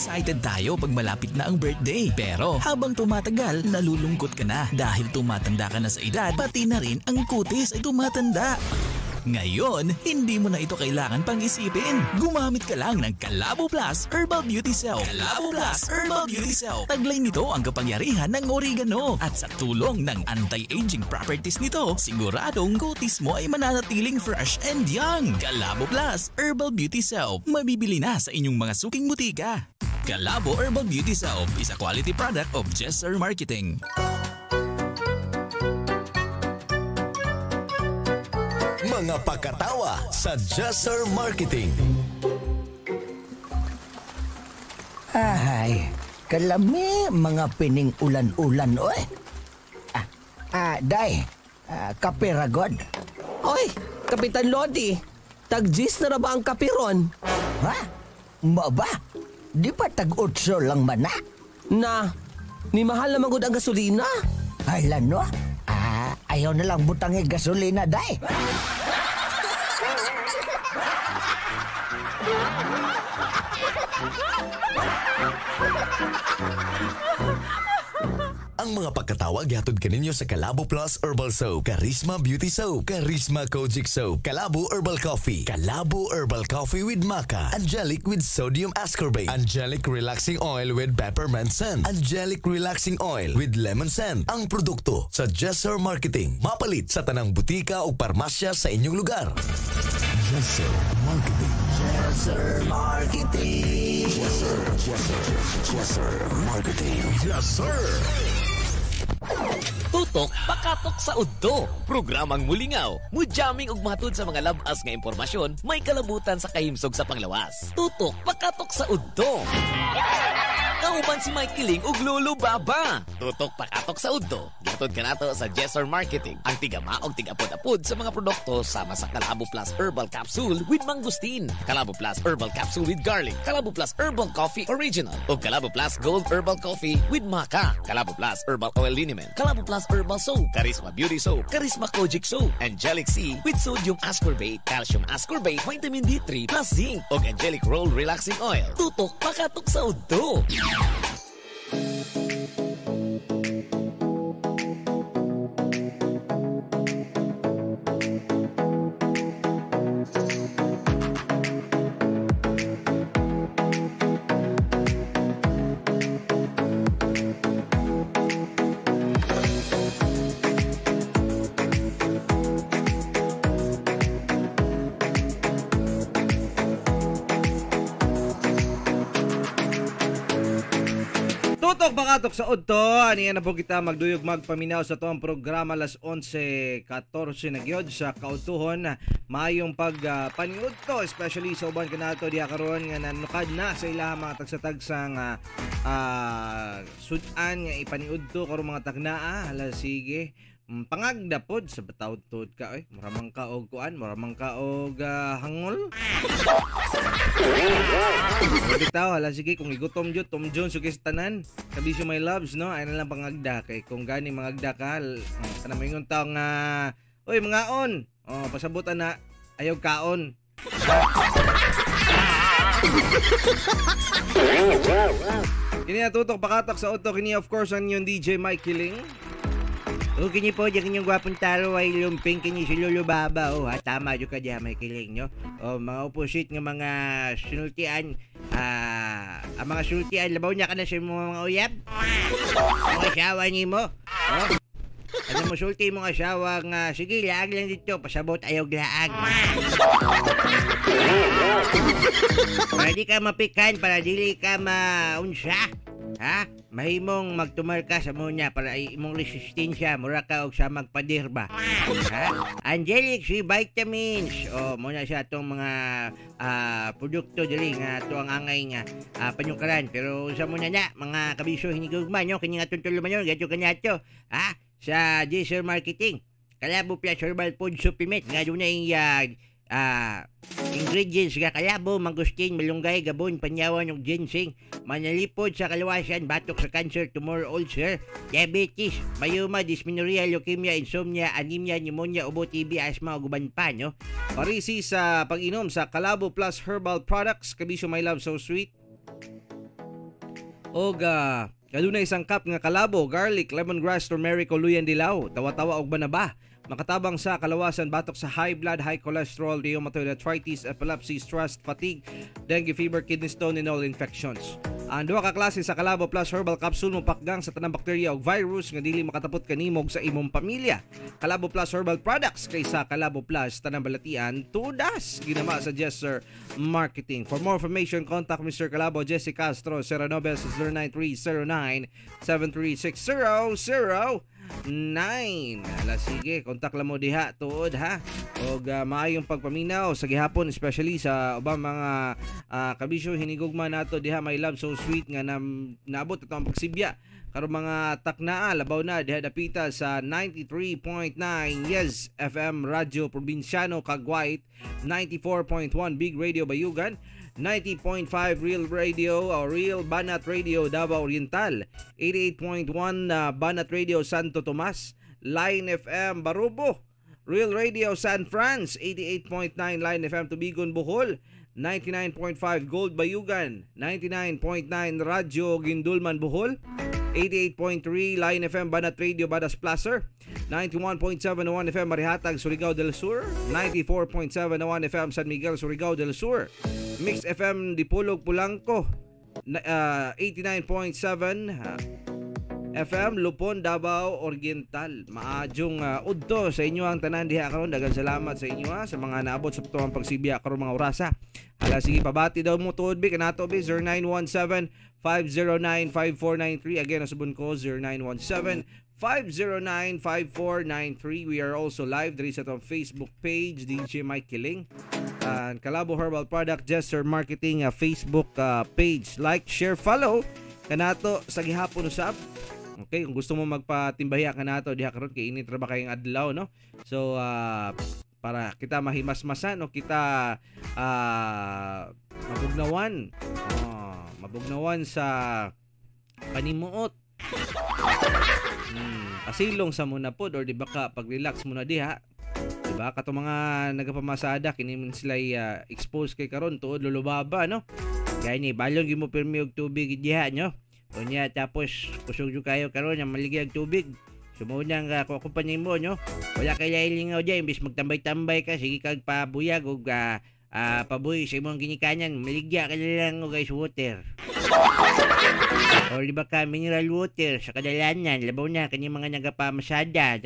Excited tayo pag malapit na ang birthday. Pero habang tumatagal, nalulungkot ka na dahil tumatanda ka na sa edad, pati na rin ang kutis ay tumatanda. Ngayon, hindi mo na ito kailangan pang isipin. Gumamit ka lang ng Kalabo Plus Herbal Beauty Soap. Kalabo Plus Herbal Beauty Soap. Taglay nito ang kapangyarihan ng oregano at sa tulong ng anti-aging properties nito, siguradong kutis mo ay mananatiling fresh and young. Kalabo Plus Herbal Beauty Soap. Mabibili na sa inyong mga suking butika. Kalabo Herbal Beauty Soap is a quality product of Jesser Marketing. Mga pakatawa sa Jesser Marketing. Ay, kalami mga pining ulan-ulan, oy. Day, kape ragod. Oy, Kapitan Lodi, tag-gis na ba ang kapiron? Ha? Maba? Di ba tag-otso lang man na? Na, ni mahal na magud ang gasolina. Ay, lano? Ayaw na lang butang gasolina, day. Ang mga pagkatawa gihatod kaninyo sa Kalabo Plus Herbal Soap, Charisma Beauty Soap, Charisma Kojic Soap, Kalabo Herbal Coffee, Kalabo Herbal Coffee with Maca, Angelic with Sodium Ascorbate, Angelic Relaxing Oil with Peppermint Scent, Angelic Relaxing Oil with Lemon Scent. Ang produkto sa Jesser Marketing. Mapalit sa tanang butika o parmasya sa inyong lugar. Jesser Marketing. Jesser Marketing. Jesser, Jesser, Jesser Marketing. Jesser. Tutok pakatok sa udto. Programang mulingaw, mujamming og matud sa mga labas nga impormasyon, may kalabutan sa kahimsog sa panglawas. Tutok pakatok sa udto. Kauban si Mike Kiling ug Lolo Baba. Tutok pakatok sa udto. Gihatod kanato sa Jesser Marketing, ang tigama og tigapod-apod sa mga produkto sama sa Kalabo Plus Herbal Capsule with Mangosteen, Kalabo Plus Herbal Capsule with Garlic, Kalabo Plus Herbal Coffee Original, ug Kalabo Plus Gold Herbal Coffee with Maca, Kalabo Plus Herbal Oil Liniment, Kalabo Plus Herbal Soap, Charisma Beauty Soap, Charisma Kojic Soap, Angelic C with Sodium Ascorbate, Calcium Ascorbate, Vitamin D3 plus Zinc, ug Angelic Roll Relaxing Oil. Tutok pakatok sa udto. Tutok bakatok sa udto, aniya na po kita magduyog magpaminaw sa tuang programa las 11:14 na gyud sa kautuhon. Mayong pagpaniudto, especially sa uban kanato diha karon nga nanukad na sa ilaha mga tagsa-tagsang sudan nga ipaniudto karon mga tagnaa. Hala sige. Pangagda pod sa bataud-tuod ka oy, muramang ka og kuan, muramang ka og hangol. Bitaw, hala sige, kung igutom jud, tom jud sugis tanan. Kabisyo my loves, no? Ay na lang pangagda kay kung gani mangagda ka, kana moingon taw nga oy mangaon. Oh, pasabutan na ayaw kaon. Kini natutok pakatok sa auto kini of course ang inyong DJ Mike Kiling. O kini po, diyan kinyong gwapong taro ay lumping kini si Lolo Baba. O ha, tama dyan ka diyan, may kiling nyo. O mga opposite nga mga sinultian, ang mga sultian, labaw niya ka na sa mga uyab. Mga asawa ni mo. O, ano mo sulti mong asawa nga, sige, laag lang dito, pasabot ayaw laag. Para di ka mapikan, para dili ka maunsa. Ha? Mahimong magtumar ka sa muna para imong resistensya mura ka og sa magpadir ba. Ha? Angelic C vitamins. O muna siya atong mga produkto dili nga ato ang angay nga panyukaran. Pero sa muna na mga kabiso hinigugma nyo kini nga atong tuluman nyo gadto kaniadto. Ha? Sa Jesser Marketing. Kalabo Plus Herbal Food Supplement nga dunay ingredients nga kalabo, mangustin, malunggay, gabon, panyawan ug ginseng, manalipod sa kaluwasan, batok sa cancer, tumor, ulcer, diabetes, myoma, dysmenorrhea, leukemia, insomnia, anemia, pneumonia, ubo, TB, asthma ug uban pa, no? Parisi sa pag-inom sa Kalabo Plus Herbal Products, kabisyo my love so sweet. Og kadunay sangkap nga kalabo, garlic, lemongrass, turmeric, luyan dilaw, tawa-tawa og banaba. Makatabang sa kalawasan batok sa high blood, high cholesterol, rheumatoid arthritis, epilepsy, stress, fatigue, dengue fever, kidney stone, and all infections. Ang duha ka klase sa Kalabo Plus Herbal Capsule mopakgang sa tanang bakterya ug virus nga dili makatapot kanimo ug sa imong pamilya. Kalabo Plus Herbal Products kaysa Kalabo Plus tanang balatian tudas ginama sa Jesser Marketing. For more information, contact Mr. Kalabo Jesse Castro 09 09309 73600 9. Ala sige, kontak lang mo diha tuod ha. Og maayong pagpaminaw sa gihapon, especially sa ubang mga kabisyo hinigugma nato diha, my love so sweet nga naabot ato ang pagsibya karon mga taknaa labaw na diha dapita sa 93.9 Yes FM Radyo Probinsyano Cagwait, 94.1 Big Radio Bayugan, 90.5 Real Radio or Real Banat Radio Davao Oriental, 88.1 Banat Radio Santo Tomas, Line FM Barubo, Real Radio San Franz, 88.9 Line FM Tubigon Bohol, 99.5 Gold Bayugan, 99.9 Radyo Gindulman Bohol, 88.3 Line FM Banat Radio Badas Placer, 91.7 1 FM Marihatag Surigao del Sur, 94.7 1 FM San Miguel Surigao del Sur, Mix FM Dipolog Pulanco, 89.7 FM Lupon Davao Oriental. Maadyong udto sa inyo ang tanan diha karon. Daghang salamat sa inyo ha, sa mga naabot sa tuwang pagsibya karon mga orasa. Hala sige, pabati daw mo tuod bi kanato bi 0917-509-5493. Again, asubon ko 0917-509-5493. We are also live diri sa atong Facebook page DJ Mike Kiling and Kalabo Herbal Product Jester Marketing Facebook page. Like, share, follow kanato sa gihapon usab. Okay, kung gusto mo magpatimbahiya kanato diha karon kay init ra ba kayong adlaw, no? So para kita mahimasmasan o kita mabugnawan. Mabugnawan sa panimuot. Pasilong sa muna pod or di ba ka pag-relax muna diha. Diba? Kato mga nagapamasada kini man sila expose kay karon tuod lulubaba, no? Gani balon gyud mo pirmi og tubig diha, no? Unya tapos kusog jud kayo karon ang maligay og tubig. Sumuna nga ko kumpanya mo, no? Wala kay lailingaw diha, imbis magtambay-tambay ka sige kag pabuyag og pabuy sa imong ginikanan, maligya ka lang og ice water. Or di ba ka mineral water sa kadalanan, labaw na kani mga nagapamasada,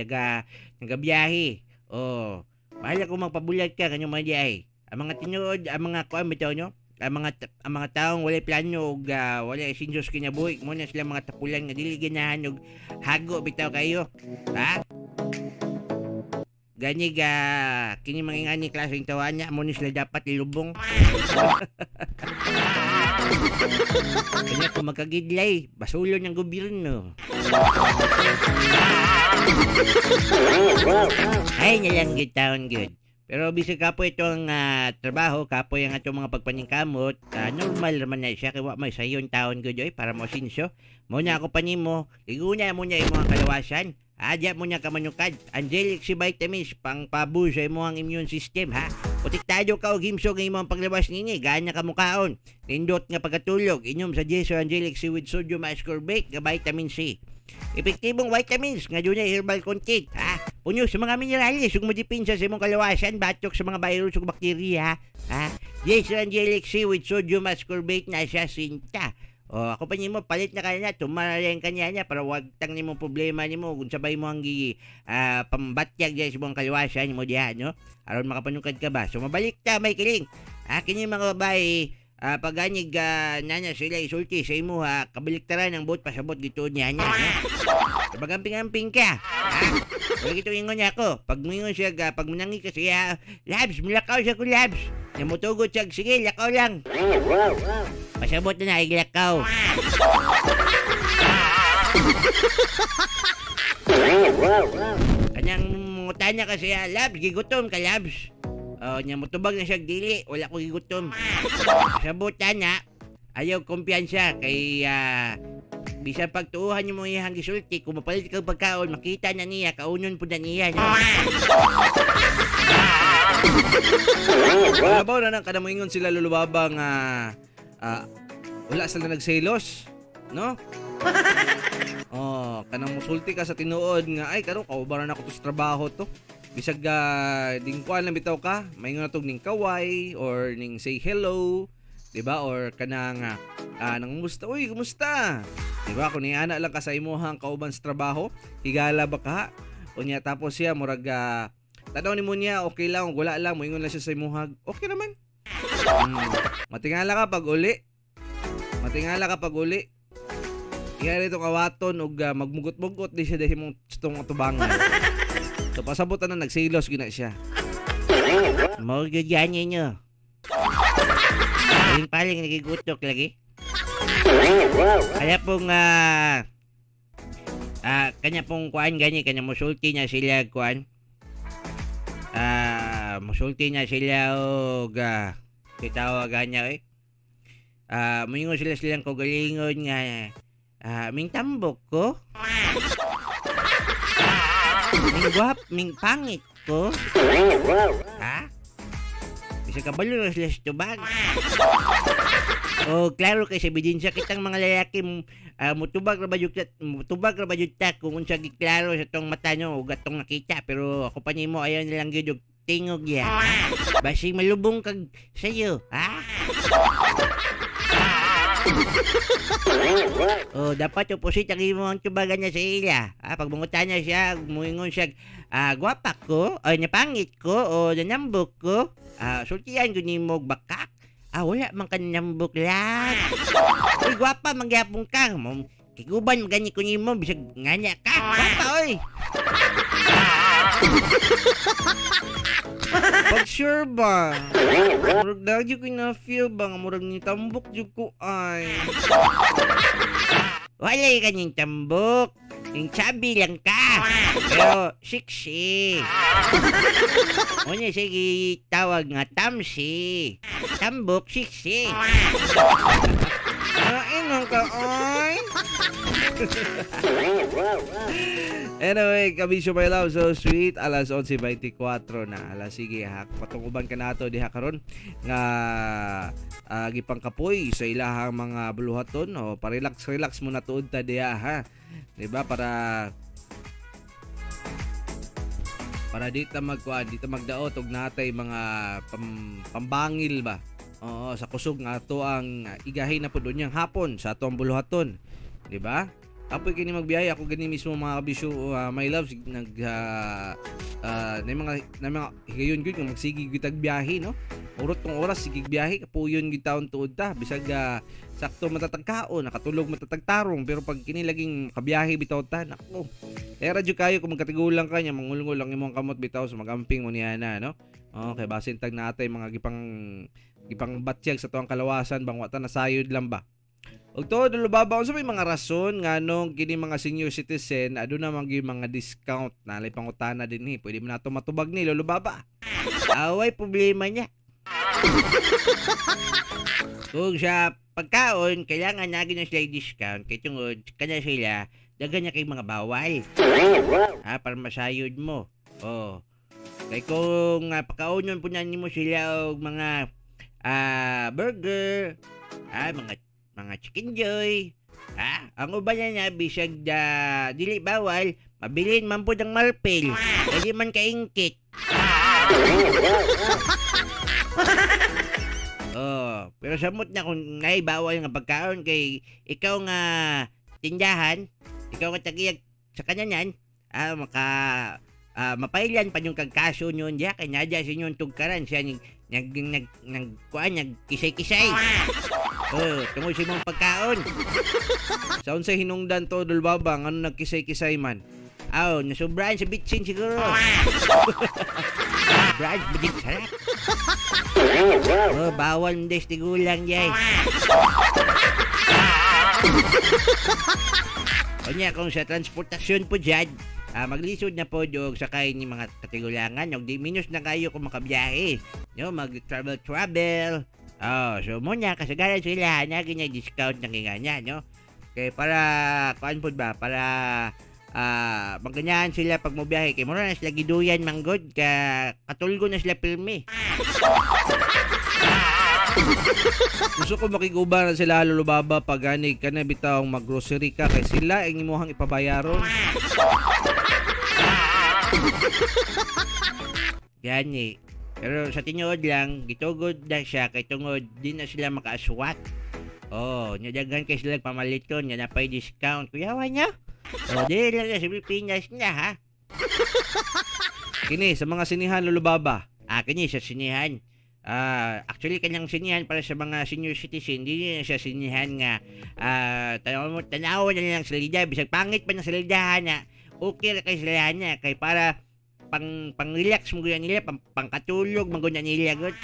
nagabiyahe. Oh, bahala kung magpabulat ka kanyang mga diay. Ang mga tinuod, ang mga kuan bitaw, no? Ang mga taong walay plano og walay esensyos kinabuhi, mo na sila mga tapulan nga dili ganahan og hago bitaw kayo. Ha? Gani ga kini mga ingani klaseng tawa niya, mo ni sila dapat ilubong. Kanya kung magkagidlay, basulon ng gobyerno. Ay, nalang good taon good. Pero bisag kapoy itong trabaho, kapoy ang atong mga pagpaningkamot, normal naman na siya, kaya may sayon taon good oy, para mo sinsyo. Muna ako panimo, liguna muna imong kalawasan. Adya mo niya kamanukad. Angelic si vitamins, pangpabu sa imong immune system, ha? Protektado ka og himsog ang imong paglabas nini, gana ka mukaon. Nindot nga pagkatulog, inom sa Jesu Angelic C with sodium ascorbate nga vitamin C. Epektibong vitamins nga dunay herbal content, ha? Punyo sa mga minerales ug modipinsa sa imong kalawasan batok sa mga virus ug bakterya, ha? Jesu Angelic C with sodium ascorbate na siya sinta. O, ako pa nimo palit na kanya, tumarang kanya niya para wag tang nimo problema nimo kung sabay mo ang pambatyag diya sa imong kalawasan nimo diha, no? Aron makapanungkad ka ba? So mabalik ta may kiling. Ha, kini mga babae, pag-anig nana sila isulti sa imo, ha, kabaliktaran ang buot pasabot gituod niya niya, no? So, magamping-amping ka, ha? Wala gito ingon niya ako. Pag muingon siya, pag munangi ka siya, labs, mulakaw siya ko labs. Namutugot siya, sige, lakaw lang. Pasabot na nailakaw. Kanyang mutanya kasi, labs, gigutom ka, labs. Oh, nya mutubag na siya dili, wala ko gigutom. Sabutan na, ayaw kumpiyansa kay bisan pagtuuhan nimo iyang gisulti, kung mapalit kag pagkaon, makita na niya, kaunon pud na niya. No? Labaw na nang kanamoingon sila lulubabang wala sila nagselos. No? Oh, kanang musulti ka sa tinuod nga ay karon kaubaran ako to sa trabaho to. Bisag ding kuan lang bitaw ka, maingon na tog ning kaway or ning say hello, di ba? Or kanang nangumusta, uy, kumusta? Di ba? Kung niana lang ka sa imuhang kauban sa trabaho, higala ba ka? Unya tapos siya murag tanaw nimo niya okay lang, wala lang, moingon lang siya sa imuhag, okay naman. Matingala ka pag uli. Matingala ka pag uli. Iya rito kawaton og magmugot-mugot di siya dahil mong tong atubangan. So pasabot na nagsilos gina siya. Mao gyud gani nyo. Paling-paling nagigutok lagi. Kaya pong kanya pong kuan gani kanya musulti niya sila kuan. Musulti niya sila og kitawagan niya eh. Moingon sila silang kagalingon nga ming tambok ko. Ming guwap, ming pangit ko. Ha? Bisa kabalo na sila sa tubag. O klaro kay sa ebidensya kitang mga lalaki mutubag ra ba jud ta kung unsa giklaro sa tong mata nyo ug atong nakita, pero ako pa nimo ayaw nilang gyud og tingog ya. Basig malubong kag sayo, ha? Oh, dapat opposite ang imong tubagan niya sa ila. Pag mangutan niya siya, muingon siya, gwapa ko, o napangit ko, o nanambok ko. Sultian ko nimo bakak. Wala man ka nanambok lang. Uy, gwapa mangyapon ka. Kiguban magani ko nimo bisag nganya ka. Gwapa oy. Pag sure ba? Murag dagyo ko na feel ba nga murag ni tambok jud ko ay. Wala ka ning tambok. Ning sabi lang ka. Pero sexy. Unya sige tawag nga tamsi. Tambok sexy. Inong ka ay. Anyway, kabisyo my love, so sweet. Alas 11:24 na. Alas sige ha, patunguban ka nato diha karon nga gipangkapoy sa ilahang mga buluhaton o pa-relax relax mo na tuod ta diha ha. 'Di ba para di ta magkuan, di ta magdaot og natay mga pambangil ba. Oo, sa kusog nga ato ang igahin na pud unyang hapon sa atong buluhaton. Di ba? Kapoy kini magbiyahe ako gani mismo mga kabisyo, my loves, nag na mga higayon gyud nga magsige gyud tag biyahe no. Urot tong oras sige biyahe kapuyon gyud taon tuod ta bisag sakto matatag kaon nakatulog matatag tarong, pero pag kini laging kabiyahe bitaw ta nako. Era jud kayo kung magkatigulang ka nya mangulngol ang imong kamot bitaw sa so magamping mo niya na no. Okay, basin tag natay mga gipang batyag sa tuang kalawasan bang wa ta nasayod lang ba. Ug tuod lubaba unsa may mga rason nganong kini mga senior citizen aduna man gyud mga discount nalay pangutana dinhi, pwede man nato matubag ni Lolo Baba. Away problema niya. Kung sa pagkaon kailangan na gyud sila discount kay tungod kana sila daghan na kay mga bawal. Ha, para masayod mo. Oh. Kay kung pagkaonon po na nimo sila og mga burger, mga chicken joy. Ang uban na bisag dili bawal, mabilin man pud ang marpil. Dili man kaingkit. Oh, pero samot na kung nay bawal nga pagkaon kay ikaw nga tindahan, ikaw nga tagiyag sa kanyanan, maka mapailan pa yung kagkaso nyon diya kay nadya sa inyong tugkaran siya nag nag nag kuan nagkisay-kisay. Oh, tungod sa imong pagkaon. Sa unsay hinungdan to Dol Baba ngano nagkisay-kisay man? Aw, nasubraan sa bitsin siguro. Sobraan sa bitsin, sarap. Oh, bawal mo tigulang jay. Unya kung sa transportasyon po dyan, maglisod na po og sakay ni mga katigulangan og di minus na kayo kung makabiyahe. No, mag-travel travel. Oh, so muna kasagaran sila na ganyan discount ng inganya, no? Kay para kuan pud ba para maganyahan sila pag mobiyahe kay mura na sila giduyan manggod ka katulgo na sila pilmi. Gusto ko makiguban na sila Lolo Baba pag gani ka na bitawng maggrocery ka kay sila ang imuhang ipabayaron. Gani. Pero sa tinuod lang, gitugod na siya kay tungod di na sila makaaswat. Oh, nyadagan kay sila pamaliton, nya napay discount. Kuyawa niya. Oh, di lang na sa Pilipinas na ha. Kini sa mga sinihan Lolo Baba. Ah, kini sa sinihan. Actually kanyang sinihan para sa mga senior citizen, di na siya sinihan nga tanaw na lang sa salida, bisag pangit pa na salidahan na okay ra kay sila na kay para pang-relax mo guna nila, pangkatulog mo guna nila gud.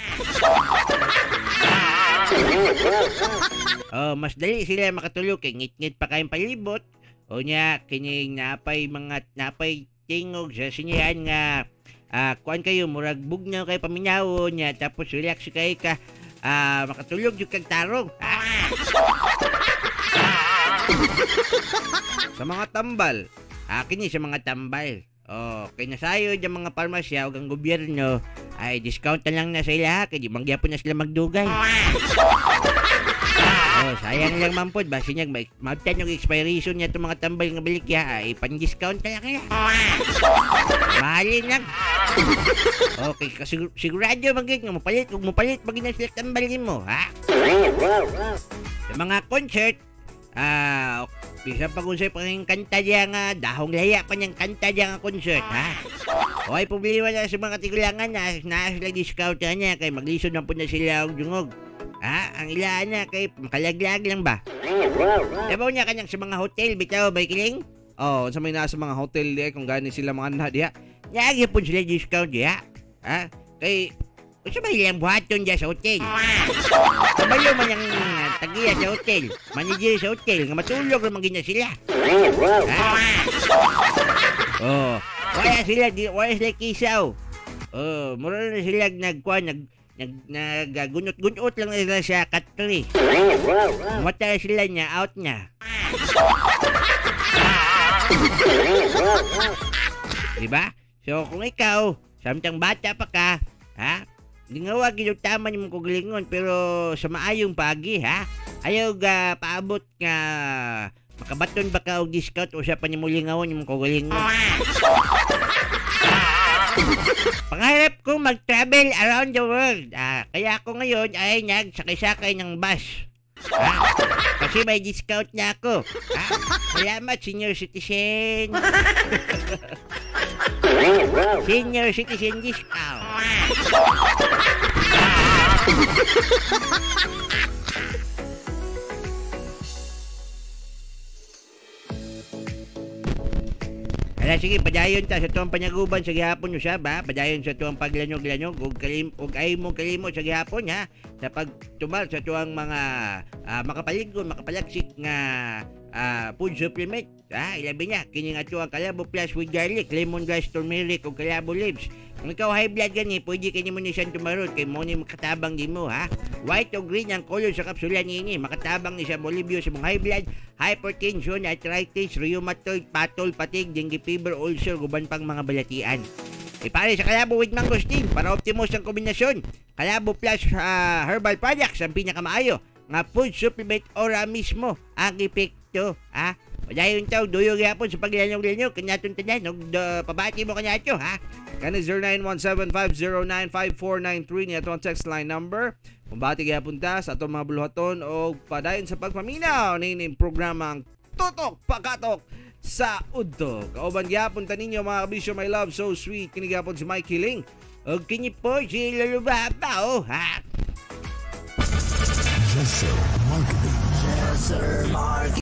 Oh, mas dali sila makatulog kay ngit-ngit pa kayong palibot. O nya kining napay mga napay tingog sa sinihan nga kuan kayo murag bugnaw kay paminawon nya tapos relax kay ka makatulog jud kag tarong. Sa mga tambal, kini sa mga tambal. Oh, kay nasayod ang mga parmasya ug ang gobyerno ay discount na lang na sa ila kay di mangyapon na sila magdugay. Oh, sayang lang man pod basin niya maabtan yung expiration niya itong mga tambal nga balikya ay pan-discount na lang nila. Mahalin lang. Okay, sigurado man gyud nga mopalit ug mopalit pag na sila tambal nimo, ha? Sa mga concert, bisan pag unsay panging kanta diya nga dahong laya pa niyang kanta diya nga concert, ha? Oy, problema na sa mga tigulangan na sila discount na niya kay maglisod man po na sila og dungog. Ha? Ang ilaan na kay makalaglag lang ba? Sabaw niya kanyang sa mga hotel bitaw bay kiling? Oh, sa may nasa mga hotel diya kung gani sila mga anha diya. Niya po sila discount diya. Ha? Kay unsa ba ilang buhaton diya sa hotel? Kabalo man ang tagiya sa hotel, manager sa hotel, nga matulog ra man gina sila. Ha? Oh, wala sila, wala sila kisaw. Oh, mura na sila nagkuan, naggunot-gunot lang na sila sa katri. Mata sila niya, out niya. Diba? So, kung ikaw, samtang bata pa ka, ha? Gingawag yung tama ni mong kagalingon pero sa maayong pagi, ha? Ayaw ga paabot nga makabaton ba ka og discount o sa panimulingawon yung mong kagalingon. Pangarap ko mag-travel around the world. Kaya ako ngayon ay nagsakay-sakay ng bus. Ha? Kasi may discount na ako. Ha? Salamat, senior citizen. Senior citizen discount. Ala, sige, padayon ta sa tuwang panyaguban sa gihapon usab, ha? Padayon sa tuwang paglanog-lanog ug ay mo kalimot sa gihapon, ha? Sa pagtumar sa tuwang mga makapaligon, makapalaksik nga food supplement, ha? Ilabi niya kini nga tuwang Kalabo Plus with garlic, lemongrass, turmeric ug kalabo leaves. Kung ikaw high blood gani, pwede kini mo ni siyang tumarot kay mo ni makatabang di mo, ha? White o green ang color sa kapsula niini, makatabang ni sa bolibyo sa mong high blood, hypertension, arthritis, rheumatoid, patol, patig, dengue fever, ulcer, guban pang mga balatian. Ipare sa Kalabo with mangosteen para optimus ang kombinasyon. Kalabo Plus herbal products ang pinakamaayo nga food supplement ora mismo ang epekto, ha? Padayon taw, duyog yapon sa paglanog-lanog, kanyatong tanan, og pabati mo kanyato, ha? Kani 0917-509-5493 ni atong text line number. Kung bati gyapon ta sa atong mga buluhaton o padayon sa pagpaminaw nining programa ang Tutok Pakatok sa Udto. Kauban gyapon ta ninyo mga kabisyo, my love, so sweet. Kini gyapon si Mike Hiling. Og kini po si Lolo Baba, oh, ha? Jesser Marketing. Jesser Marketing.